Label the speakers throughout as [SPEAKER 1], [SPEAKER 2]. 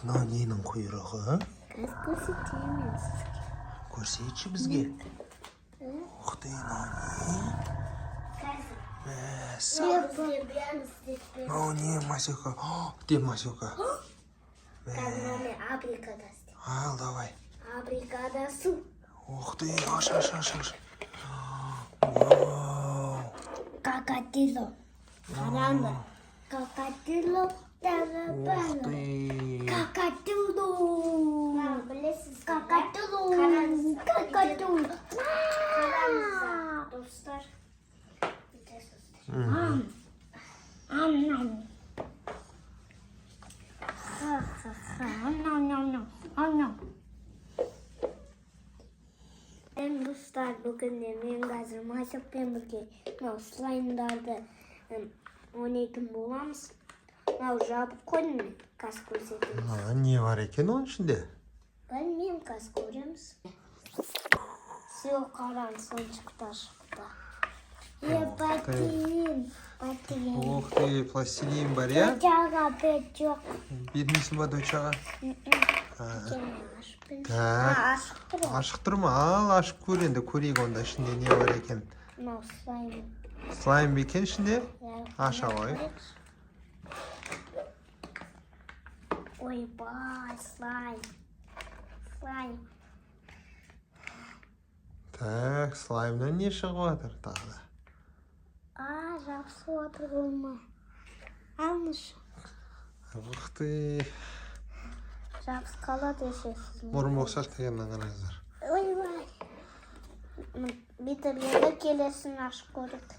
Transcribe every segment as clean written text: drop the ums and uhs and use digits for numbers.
[SPEAKER 1] Мынау ненің құйрығы?
[SPEAKER 2] Қазір көрсетемін мен сізге.
[SPEAKER 1] Көрсетші бізге. Ух ты, мынау не?
[SPEAKER 2] Қазір.
[SPEAKER 1] Мәссаған.
[SPEAKER 2] Бізге бәрін істеп бер.
[SPEAKER 1] Мынау не, Масюка? Де, Масюка?
[SPEAKER 2] Қазір мынау абрикада істеп.
[SPEAKER 1] Ал, давай.
[SPEAKER 2] Абрикада су.
[SPEAKER 1] Ух ты, аш, аш, аш, аш. Вау.
[SPEAKER 2] Крокодило. Қараңдар. Крокодило.
[SPEAKER 1] Ух ты.
[SPEAKER 2] Крокодило. Білесіз. Крокодило. Крокодило. Қараңыздар, достар.
[SPEAKER 1] Мгм.
[SPEAKER 2] Ам-нам. Ха-ха-ха. Ам-нам-нам-нам. Ам-нам. Мен, достар, бүгін де мен қазір Масюкпен бірге мынау слаймдарды ойнайтын боламыз. Мынау жабық қойдым мен, қазір көрсетемін.
[SPEAKER 1] А, не бар екен оның ішінде?
[SPEAKER 2] Білмеймін, қазір көреміз. Все, қараңыз, ойыншықтар шықты. Е, пластилин, пластилин.
[SPEAKER 1] Ух ты, пластилин бар, иә?
[SPEAKER 2] Дочаға бет жоқ.
[SPEAKER 1] Бермейсің ба дочаға? Так.
[SPEAKER 2] Ашық тұр ғой.
[SPEAKER 1] Ашық тұр ма? Ал, ашып көр енді, көрейік онда ішінде не бар екен.
[SPEAKER 2] Мынау слайм.
[SPEAKER 1] Слайм ба екен ішінде?
[SPEAKER 2] Иә.
[SPEAKER 1] Аша ғой.
[SPEAKER 2] Ойбай, слайм. Слайм.
[SPEAKER 1] Так, слаймнан не шығып жатыр тағы да?
[SPEAKER 2] А, жабысып отыр қолыма. Алыңызшы.
[SPEAKER 1] Ух ты.
[SPEAKER 2] Жабысып қалады еще сіздің.
[SPEAKER 1] Мұрын ұқсас деген, мына қараңыздар.
[SPEAKER 2] Ойбай. Бітіргенде келесін ашып көрейік.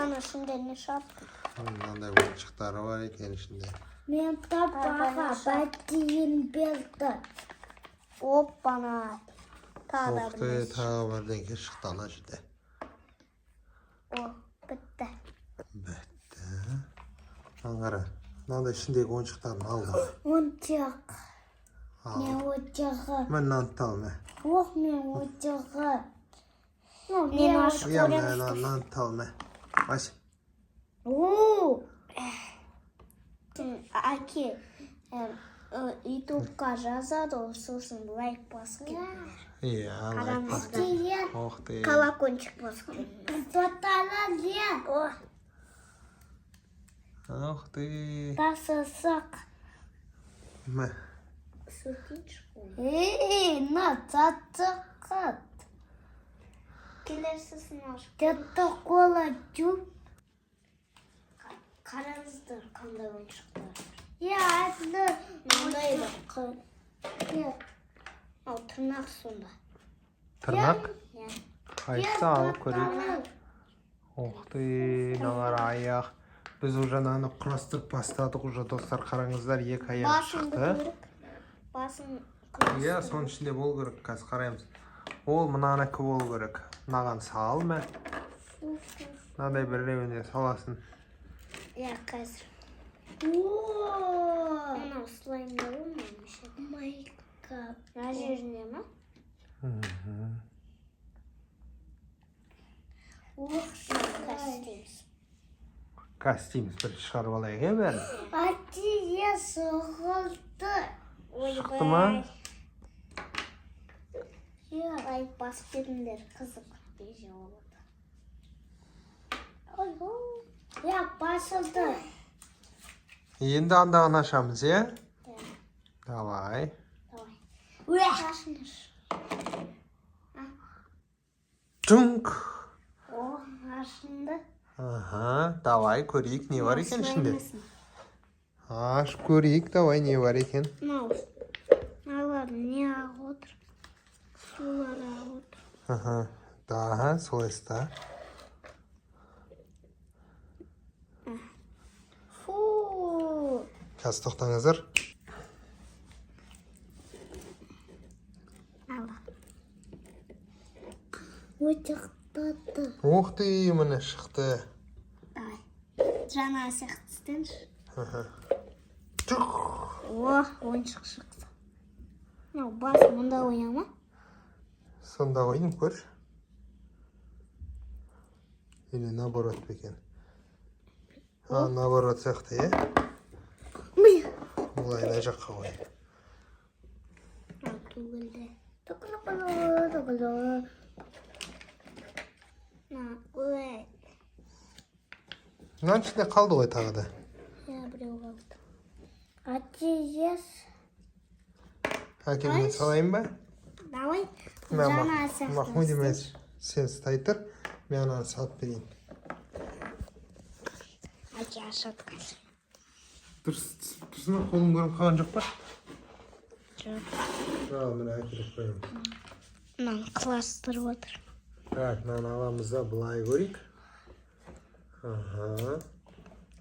[SPEAKER 2] Ана ішінде не шығады?
[SPEAKER 1] Мынандай ойыншықтары бар екен ішінде.
[SPEAKER 2] Мен папаға бәтиін берді. Оппана. Тағы да
[SPEAKER 1] Ух
[SPEAKER 2] бір
[SPEAKER 1] ты,
[SPEAKER 2] нәрсе.
[SPEAKER 1] тағы бірдеңке шықты ана жерде.
[SPEAKER 2] О, бітті.
[SPEAKER 1] Бітті. Мына қара. Мынандай ішіндегі ойыншықтарын ал давай.
[SPEAKER 2] Ойыншық.
[SPEAKER 1] Ал.
[SPEAKER 2] Мен ойыншығы.
[SPEAKER 1] Міне, мынаны да ал, мә.
[SPEAKER 2] Ох, мен ойыншығы. Мен ашып
[SPEAKER 1] Иә, мә,
[SPEAKER 2] көреміз.
[SPEAKER 1] мынаны да ал, мә. Ась.
[SPEAKER 2] О! Әке, ютубқа жазады ғой, сосын лайк басып кетіңдер.
[SPEAKER 1] Иә, лайк бас.
[SPEAKER 2] Қараңыздар.
[SPEAKER 1] Ух ты.
[SPEAKER 2] Колокольчик басып кетіңдер. О,
[SPEAKER 1] Ух ты.
[SPEAKER 2] басысық.
[SPEAKER 1] Мә.
[SPEAKER 2] Ей, на татықат. Келесісін ашып. Тәтті кола жу. Қараңыздар, қандай ойыншықтар. Иә, әділі. Мынандай да. Иә. Ал тырнақ сонда.
[SPEAKER 1] Тырнақ?
[SPEAKER 2] Иә.
[SPEAKER 1] Қайсысы, алып көрейік. Ух ты, мыналар аяқ. Біз уже мынаны құрастырып бастадық уже, достар, қараңыздар, екі аяқ
[SPEAKER 2] Басын
[SPEAKER 1] шықты.
[SPEAKER 2] бітірік. Басын
[SPEAKER 1] Иә, соның ішінде болу керек, қазір қараймыз. Ол мынанікі болу керек. Мынаған сал, мә. Мынандай біреуіне саласың.
[SPEAKER 2] Иә, қазір. Мынау слаймда ғой, мынау. Майка. Мына жеріне ма?
[SPEAKER 1] Мгм.
[SPEAKER 2] Ох, қазір істейміз.
[SPEAKER 1] Қазір істейміз, бірінші шығарып алайық, иә, бәрін.
[SPEAKER 2] Әтие соғылды.
[SPEAKER 1] Шықты ма?
[SPEAKER 2] Иә, лайк басып кетіңдер, қызық видео болады. Ойбой. Иә, басылды.
[SPEAKER 1] Енді андағын ашамыз, иә?
[SPEAKER 2] Иә,
[SPEAKER 1] Давай.
[SPEAKER 2] Давай. Ашыңызшы.
[SPEAKER 1] Чунк.
[SPEAKER 2] О, ашынды.
[SPEAKER 1] Аха, давай көрейік, не бар екен ішінде. Ашып көрейік, давай, не бар екен.
[SPEAKER 2] Мынау. Мыналар не ағып отыр? Сулар ағып отыр.
[SPEAKER 1] Аха, да, солай ұста.
[SPEAKER 2] Фу.
[SPEAKER 1] Қазір, тоқтаңыздар.
[SPEAKER 2] Ал. Өтіқтады.
[SPEAKER 1] Ух ты, міне шықты.
[SPEAKER 2] Давай. Жаңа сияқты істеңші.
[SPEAKER 1] Аха. Чух.
[SPEAKER 2] О, ойыншық шықты. Мынау бас мұнда қоя ма?
[SPEAKER 1] Сонда қойдым, көрші. Или наоборот па екен? А, наоборот сияқты, иә?
[SPEAKER 2] Міне.
[SPEAKER 1] Былай мына жаққа қой.
[SPEAKER 2] Төгілді. Төгілді. На, ой.
[SPEAKER 1] Мынаның ішінде қалды ғой тағы да.
[SPEAKER 2] Я біреу қалды. Әке, ес.
[SPEAKER 1] Әке, мен салайын ба?
[SPEAKER 2] Давай.
[SPEAKER 1] Мә,
[SPEAKER 2] Жаңа сияқты.
[SPEAKER 1] Махмуд емес, сен ұстай тұр, мен ананы салып берейін.
[SPEAKER 2] Әке ашады қазір.
[SPEAKER 1] Дұрыс түсіп тұрсың ба? Қолың көрініп қалған жоқ па?
[SPEAKER 2] Жоқ.
[SPEAKER 1] Ал, міне, әкеліп қоямын.
[SPEAKER 2] Мынаны құрастырып отыр.
[SPEAKER 1] Так, мынаны аламыз да былай көрейік. Аха.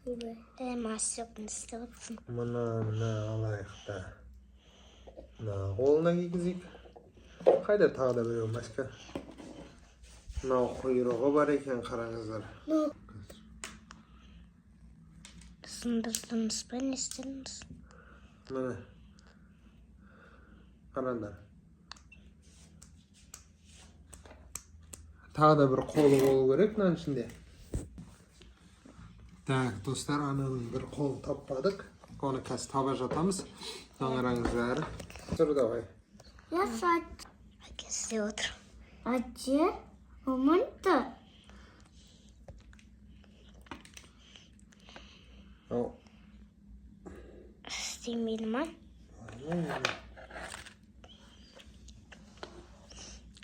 [SPEAKER 2] Е, масок не істеп отырсың?
[SPEAKER 1] Мынаны алайық та. Мына қолына кигізейік. Қайда тағы да біреу, маска? Мынау құйрығы бар екен, қараңыздар.
[SPEAKER 2] Сындырдыңыз ба, не істедіңіз?
[SPEAKER 1] Міне. Қараңдар. Тағы да бір қолы болу керек мынаның ішінде. Так, достар, ананың бір қолын таппадық. Оны қазір таба жатамыз. Қараңыздар. Тұр, давай.
[SPEAKER 2] Я сат. Әке істеп отыр. Әке, ұмытты.
[SPEAKER 1] Ау.
[SPEAKER 2] Істемейді ма?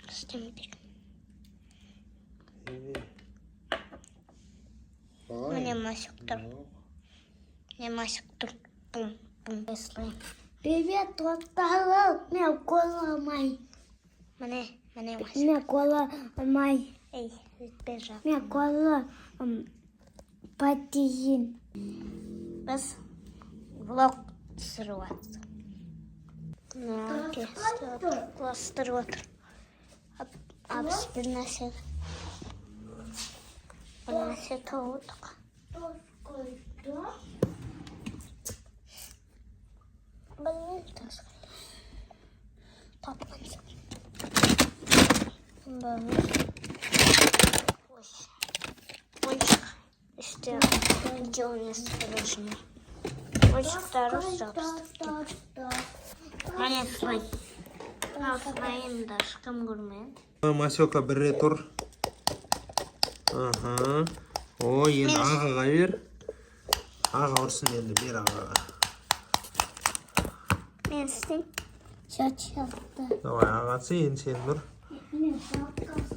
[SPEAKER 2] Істемейді.
[SPEAKER 1] Былай.
[SPEAKER 2] Міне масок тұр. Міне масок тұр. Бум, бум. Привет, достарым. Мен коламай. Міне, міне масок. Мен коламай. Ей, өтпе жақ. Мен кола патиин. Біз влог түсіріп жатырмыз. Мына әке істеп отыр, құрастырып отыр. Абыс бір нәрсе. Бір нәрсе тауыдық. Білмеймін, тас қайда. Тапқан жоқ. Бұнда ой. Ойыншық. Іште делание осторожнее. Ойыншықтары жабыстырып. Міне слайм. Мынау слаймды ешкім көрмеді.
[SPEAKER 1] Масёка, бір рет ұр. Аха. Ой, енді ағаға бер. Аға ұрсын енді, бер ағаға.
[SPEAKER 2] Мен істеймін. Шашақты.
[SPEAKER 1] Давай, ағасы, енді сен ұр.
[SPEAKER 2] Мен шапкасы.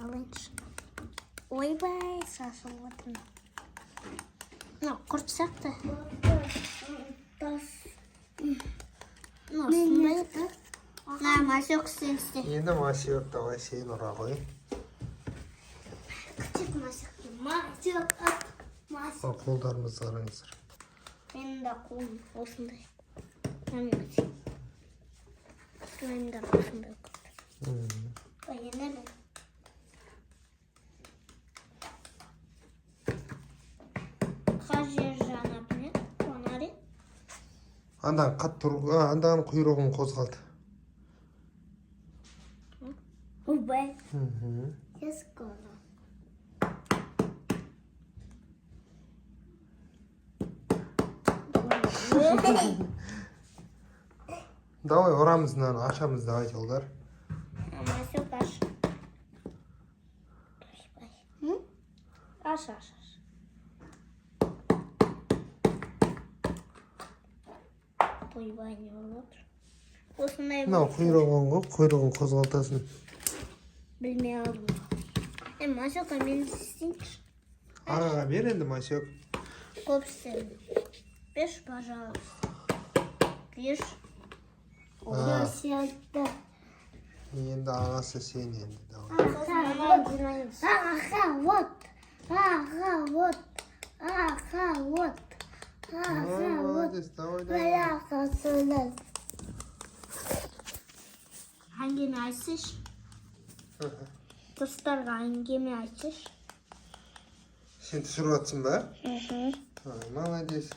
[SPEAKER 2] Алайыншы. Ойбай, шашылып отыр. Мынау құрт сияқты. Мынау осындай. На, масек, сен істе.
[SPEAKER 1] Енді Масёк, давай сен ұра ғой.
[SPEAKER 2] Күшік масек. Масек, ат. Масек.
[SPEAKER 1] Ал, қолдарымызды қараңыздар.
[SPEAKER 2] Менің де қолым осындай. Слаймдар осындай көп. Ой, енді мен. Қай жер жанап не? Фонари?
[SPEAKER 1] Андан қатты ұр, андан құйрығын қозғалт.
[SPEAKER 2] Ойбай.
[SPEAKER 1] Мхм.
[SPEAKER 2] Я скоро.
[SPEAKER 1] Давай ұрамыз мынаны, ашамыз, давайте, ұлдар.
[SPEAKER 2] Масек аш. Ойбай. Аш, аш, аш. Ойбай, не болып отыр? Осындай
[SPEAKER 1] Мынау құйрығын ғой, құйрығын қозғалтасың.
[SPEAKER 2] Білмей алдым. Е, Масека, мен істейінші.
[SPEAKER 1] Ағаға бер енді, Масёк.
[SPEAKER 2] Көп істедім. Берші, пожалуйста. Берші.
[SPEAKER 1] А.
[SPEAKER 2] Сияқты.
[SPEAKER 1] Енді ағасы, сен енді, давай.
[SPEAKER 2] Аға, вот. Аға, вот. Аға, вот. Аға, вот.
[SPEAKER 1] Молодец, давай, давай.
[SPEAKER 2] Аға, сөйлес. Әңгіме айтсайшы. Достарға әңгіме айтсайшы.
[SPEAKER 1] Сен түсіріп жатсың ба? А, молодец.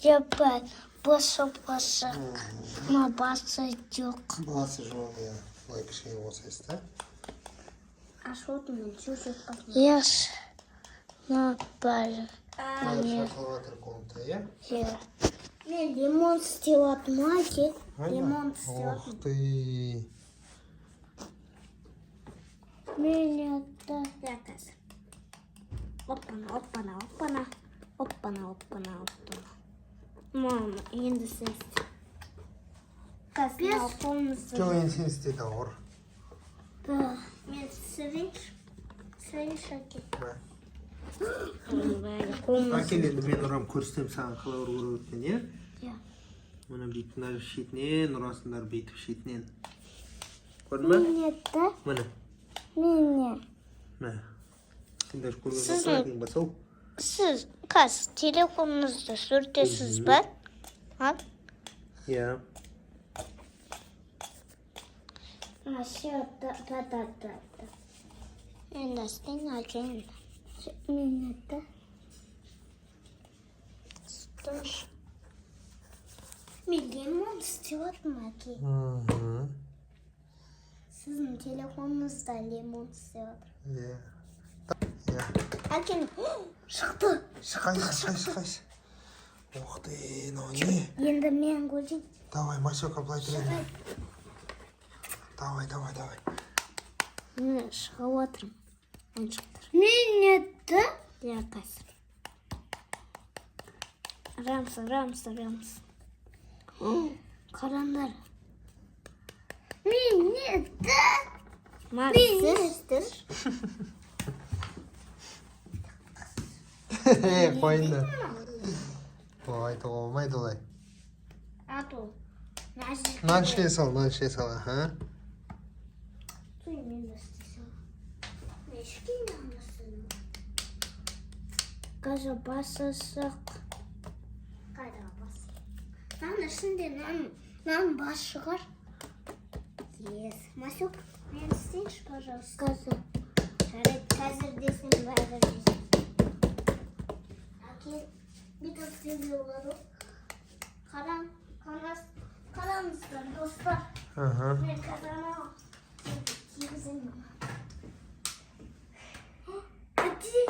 [SPEAKER 2] Жапар, басы басы. Ма басы жоқ.
[SPEAKER 1] Басы жоқ, иә. Былай кішкене қосайсыз да.
[SPEAKER 2] Еш. На бар.
[SPEAKER 1] Бәрі шашылып жатыр комната, иә?
[SPEAKER 2] Иә. Мен лимон істеп жатырмын, әке.
[SPEAKER 1] Қайда?
[SPEAKER 2] Лимон істеп
[SPEAKER 1] Ох
[SPEAKER 2] жатырмын.
[SPEAKER 1] Ты.
[SPEAKER 2] Мен это. Я қазір. Оппана, оппана, оппана. Оппана, оппана, оппана. Мама, енді сен істе. Қазір мынау қолымызды.
[SPEAKER 1] Жоқ, енді сен істе, да, ұр.
[SPEAKER 2] Мен түсірейінші. Түсірейінші, әке.
[SPEAKER 1] Мә.
[SPEAKER 2] Ойбай, қолымыз.
[SPEAKER 1] Әкел, енді мен ұрам, көрсетемін саған қалай ұру керек екенін, иә?
[SPEAKER 2] Иә.
[SPEAKER 1] Міне, бүйтіп мына шетінен ұрасыңдар, бүйтіп шетінен. Көрдің бе?
[SPEAKER 2] Мен это.
[SPEAKER 1] Міне.
[SPEAKER 2] Мен.
[SPEAKER 1] Мә. Сен даже көрген
[SPEAKER 2] Сіздің-
[SPEAKER 1] жоқсың ба, сол?
[SPEAKER 2] Сіз қазір телефоныңызды сүртесіз ба? А?
[SPEAKER 1] Иә.
[SPEAKER 2] Все, да, да, да, да. Енді істейін, әке енді. Мен это. Стой. Мен лимон істеп жатырмын, әке. Сіздің телефоныңызда лимон істеп жатыр.
[SPEAKER 1] Иә.
[SPEAKER 2] Әкем, шықты.
[SPEAKER 1] Қайсы, қайсы, қайсы? Ух ты, мынау не?
[SPEAKER 2] Енді мен көрейін.
[SPEAKER 1] Давай, Масека, былай тұр енді. Давай, давай, давай.
[SPEAKER 2] Міне, шығып жатырмын. Ойыншықтар. Мен это. Иә, қазір. Рамс, рамс, рамс. Қараңдар. Мен это. Мен это.
[SPEAKER 1] Ей, қойыңдар. Олай айтуға болмайды олай.
[SPEAKER 2] Ату.
[SPEAKER 1] Мынаның ішіне сал, мынаның ішіне сал, аха.
[SPEAKER 2] Мен де істесем. Мен ешкімге істедім. Қазір басасақ. Қайда бас? Нан ішінде нан бас шығар. Yes. Масюк, мен істейінші, пожалуйста. Қазір. Жарайды, қазір десем, бәрі десем. Әке, бүйтіп істеуге болады ғой. Қараң, қараңыздар, достар.
[SPEAKER 1] Аха.
[SPEAKER 2] Мен қазір анау кигіземін. Әте,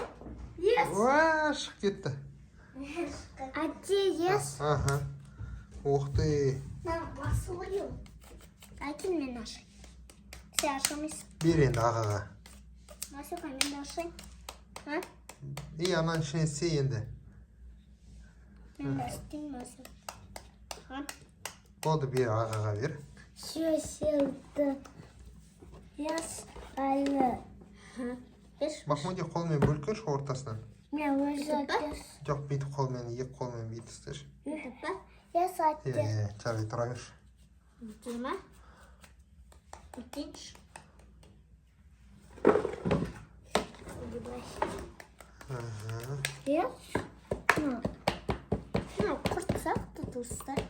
[SPEAKER 2] yes.
[SPEAKER 1] Уа, шығып кетті.
[SPEAKER 2] Әте, yes.
[SPEAKER 1] Аха. Ух ты.
[SPEAKER 2] Мына басы ғой. Әкел, мен ашайын. Сен аша алмайсың.
[SPEAKER 1] Бер енді ағаға.
[SPEAKER 2] Масюка, мен де ашайын. А?
[SPEAKER 1] И ананың ішіне істе енді.
[SPEAKER 2] Мен де істеймін, Масюк. А?
[SPEAKER 1] Болды, бер, ағаға бер.
[SPEAKER 2] Все, селді. Yes, әлі. Берші.
[SPEAKER 1] Махмуди, қолмен бөліп көрші ортасынан.
[SPEAKER 2] Мен өзі.
[SPEAKER 1] Жоқ, бүйтіп қолмен, екі қолмен бүйтіп істеші.
[SPEAKER 2] Бүйтіп па? Yes,
[SPEAKER 1] Иә,
[SPEAKER 2] әте.
[SPEAKER 1] иә, жарайды, тұра берші.
[SPEAKER 2] Жиырма. Өтейінші. Ойбай.
[SPEAKER 1] Аха.
[SPEAKER 2] Иә? Мынау құрт сияқты, достар.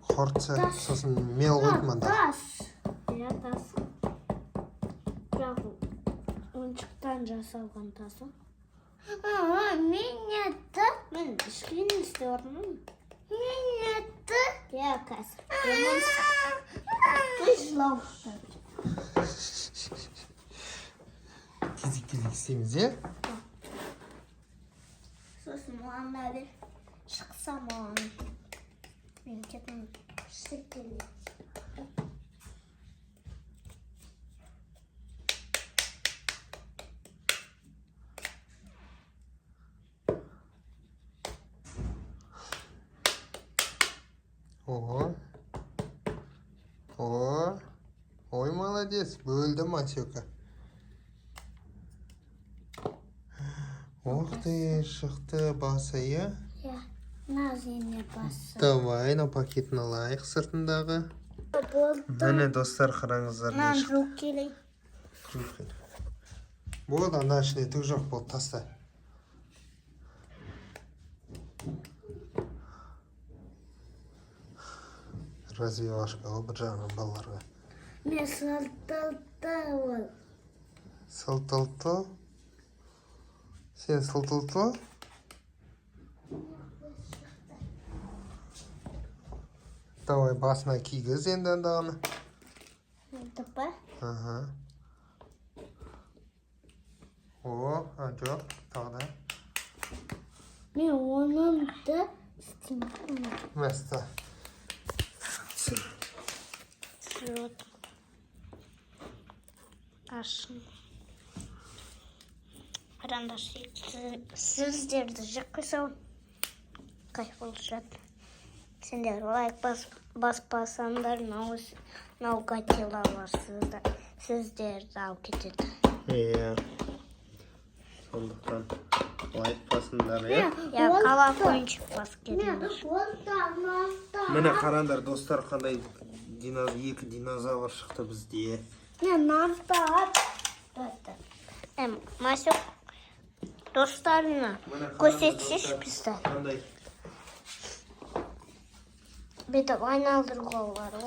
[SPEAKER 1] Құрт сияқты, сосын мел қойдым анда.
[SPEAKER 2] Тас. Иә, тас. Бірақ ойыншықтан жасалған тас. Мен это. Мен кішкене істеп жатырмын. Мен это. Иә, қазір. Ой, жылау.
[SPEAKER 1] Кезек кезек істейміз, иә?
[SPEAKER 2] Сосын маған да бер. Шықса маған. Мен кетемін. Шетелге.
[SPEAKER 1] Ого. О. Ой, молодец. Бөлді Масека. Ох ты, шықты басы, иә?
[SPEAKER 2] Иә. Мына жеріне басы.
[SPEAKER 1] Давай, мына пакетін алайық сыртындағы.
[SPEAKER 2] Болды.
[SPEAKER 1] Міне, достар, қараңыздар, не
[SPEAKER 2] Мынаны
[SPEAKER 1] шықты.
[SPEAKER 2] жуып келейін.
[SPEAKER 1] Жуып кел. Болды, ана ішінде түк жоқ болды, таста. Развивашка ғой бір жағынан балаларға.
[SPEAKER 2] Мен сылтылты ол.
[SPEAKER 1] Сылтылты. Сен сылтылты? Давай, басына кигіз енді андағыны.
[SPEAKER 2] Бүйтіп па?
[SPEAKER 1] Аха. О, а, жоқ, тағы да.
[SPEAKER 2] Мен оны да істеймін.
[SPEAKER 1] Мәста. Түсір.
[SPEAKER 2] Түсіріп отырмын. Ашын. Қараңдар, сіздерді жеп қойсам, кайф болып жатыр. Сендер лайк баспасаңдар, мынау годзиллалар сіздерді алып кетеді.
[SPEAKER 1] Иә. Сондықтан лайк басыңдар, иә.
[SPEAKER 2] Иә, колокольчик басып кетіңдер.
[SPEAKER 1] Міне, қараңдар, достар, қандай екі динозавр шықты бізде.
[SPEAKER 2] Масек, достарына
[SPEAKER 1] Міне, қараңдар,
[SPEAKER 2] көрсетсеші
[SPEAKER 1] достар,
[SPEAKER 2] бізді.
[SPEAKER 1] қандай
[SPEAKER 2] Бүйтіп айналдыруға болады ғой.